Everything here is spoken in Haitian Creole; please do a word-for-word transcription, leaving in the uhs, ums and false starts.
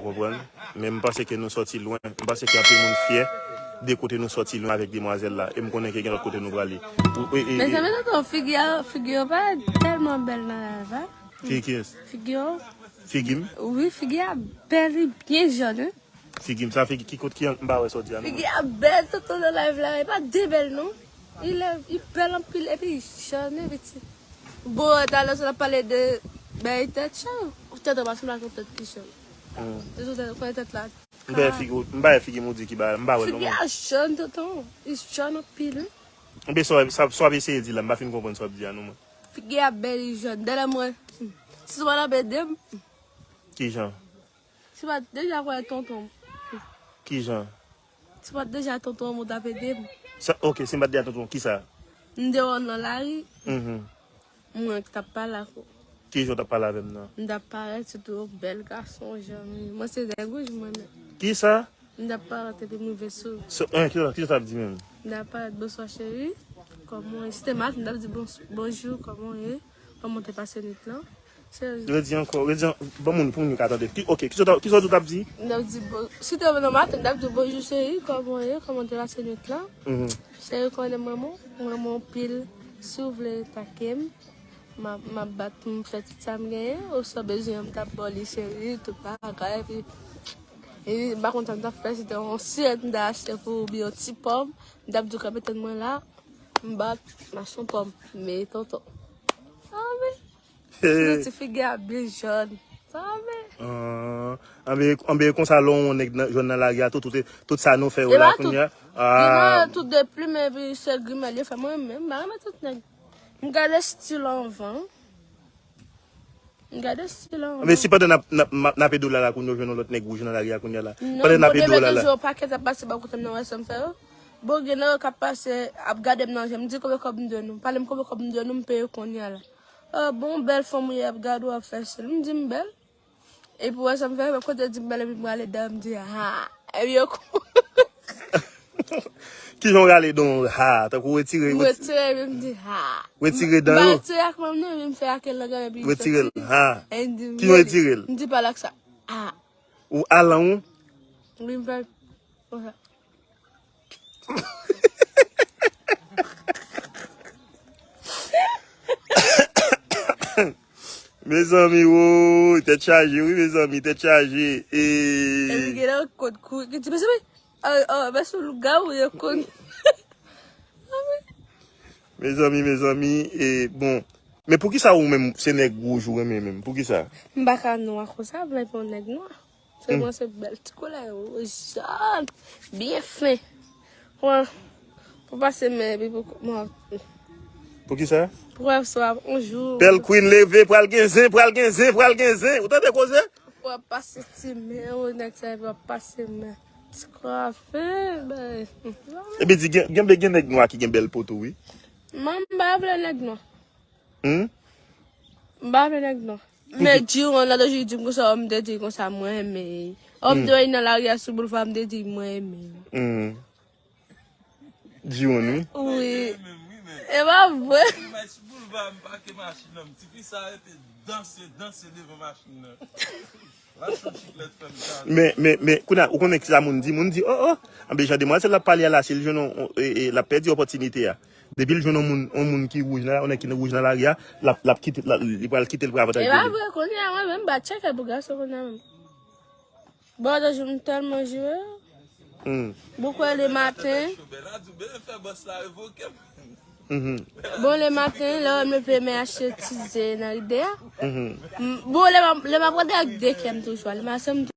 konprann? Men m panse ke nou sòti lwen. M panse ke anpil moun fyè de kote nou sòti lwen avèk demwazèl la. E m konnen ke gen lòt kote nou prale. Ou- e- e- Men e- sa, men tonton, figi a, figi yo pa tèlman bèl nan live la. Figi kiyès? Figi yo. Figi m? Wi, figi a bèl, li byen jòn, wi. Figi m, sa figi ki kot ki an- m pa wè sòti a non. Figi a bèl, tonton, nan live la, e pa de bèl non. Li lè, li bèl anpil, epi li jòn, wi, piti. Bon, talè sa n ap pale de bèl tèt chan. Tèt an pa sanble ak yon tèt ki chan. Hmm. Se sou tèt, konnen tèt la. M pa figi, m pa figi m ou di ki ba, m pa wè non. Figi a jòn, tonton. Li jòn anpil, wi. Enben, sa, sa, sa w ap eseye di la, m pa fin konprann sa w ap di a non, mwen. Figi a bèl, li jòn. Dèlè mwen, si w pa t ap ede m. Ki jan? Si w pa t deja kwè tonton. Ki jan? Si w pa t deja tonton, mwen t ap ede m. Sa, ok, si m pa t deja tonton, ki sa? M te wè w nan lari. Mhm. Mwen ki t ap pale ak ou. Ki jan w t ap pale avè m nan? M t ap parèt, sitou yon bèl gason, jan m ye. Mwen se nèg wouj, mwen menm. Ki sa? M t ap parèt epi m rive sou. So, eh, ki sa, ki sa w t ap di menm? M t ap parèt, bonswa cheri. Kòman w ye? Si te maten, m t ap di bons- bonjou, kòman w ye? Kòman w te pase nwit lan? Redi ankò, redi an-, ban moun, pou moun yo ka tande. Ki, ok, ki sa w t ap, ki sa w t ap di? M t ap di, bon, si te nan maten, m t ap di, bonjou cheri, kòman w ye? Kòman w te pase nwit lan? Mhm. Cheri, konnen m renmen w, m renmen w anpil. Si w vle take m, m ap, m ap bat pou m fè tout sa m genyen. Ou sa w bezwen an, m t ap ba w li cheri, tout bagay. Epi, epi m pa konn sa m t ap fè, si te yon sirèt m t ap achte pou ou, oubyen yon ti pòm, m t ap di w kanpe tann mwen la, m bat, m achte yon pòm. Men tonton. Ah, men. Sitou ti figi a byen jòn. Sa va byen. Ah, anben, anben, konsa lè w wè yon nèg nan, jwenn nan lari a, tout, tout, tout sa nou fè yo la kounye a. Ah. Grimè, tout de plim, epi se grimè li fè mwen menm, m pa renmen tout nèg. M gade stil anvan. M gade stil anvan. Men si pandan n ap, n ap, n ap ede w la, la kounye a, w jwenn yon lòt nèg wouj nan lari a kounye a la. Non, pandan n ap ede w la, la. Gen yon pakèt ap pase bò kote m nan, wè sa m fè yo. Bon, gen nan yo k ap pase, ap gade m nan je, m di konbyen kòb m dwe nou. Pale m konbyen kòb m dwe nou, m peye w kounye a la. Oh, bon, bèl fanm ou ye, ap gade w ap fè stil. M di m bèl. Epi wè sa m fè, kote di m bèl, epi m rale dan, m di, ha. Epi yo kou. Ki jan w rale dan w, ha? Tankou w retire, m retire, epi m di, ha. Retire dan yo? M pa retire ak men m non, epi m fè ak lang, epi retire l, ha. Ki jan w retire l? M di pale ak sa, ha. Ou alan ou? Wi, m fè konsa. Mezanmi, woy, tèt chaje, wi, mezanmi, tèt chaje. E... Epi gen lè yo konn kouri, ki di, mezanmi, a, a, mèsi lougawou, yo konn. Mezanmi, mezanmi, e, bon. Men poukisa ou menm, se nèg wouj ou renmen menm? Poukisa? M pa ka nwa konsa, m renmen yon nèg nwa. Se mwen, se bèl ti koulè yo, jòn, byen fen. Pou, pou pase men, epi pou mwen. Poukisa? Pou wè swa yon jou. Bèl Queen leve, pral gen zen, pral gen zen, pral gen zen. Ou tande koze? Pou w ap pase ti men, ou nèg sa, epi w ap pase men. Ti kwafe, bay. Epi di, gen, gen, gen nèg nwa ki gen bèl po tou, wi. Mwen, m pa vle nèg nwa. Hmm? M pa vle nèg non. Men Diron nan dojou di m konsa, m te di konsa mwen renmen. Òm te wè nan lari a sou boulva, m te di mwen renmen. Hmm. Diron, wi. Wi. E pa vre. Mwen sou boulva, m pake machin nan, m ti fi sa rete danse, danse devan machin nan. Men, men, men, kounye a, ou konnen kisa moun di? Moun di, oh, oh, anben jan demwazèl la ap pale a la, si l jwenn yon, yon, e, e, l ap pèdi opòtinite a. Depi l jwenn yon moun, yon moun ki wouj nan, yon nèg ki wouj nan lari a, l ap, l ap kite, l ap, li pral kite l pou avantaj de li. E pa vre, kounye a, mwen menm, m pa tcheke pou gason kounye a menm. Bon, lòt jou, m tèlman jwe. Hmm. Bon, kwè le maten. Mhm. Bon, le maten, lè m leve, m achte ti ze nan ride a. Mhm. M, bon, lè m, lè m ap rete ak de kè m toujou, lè m ap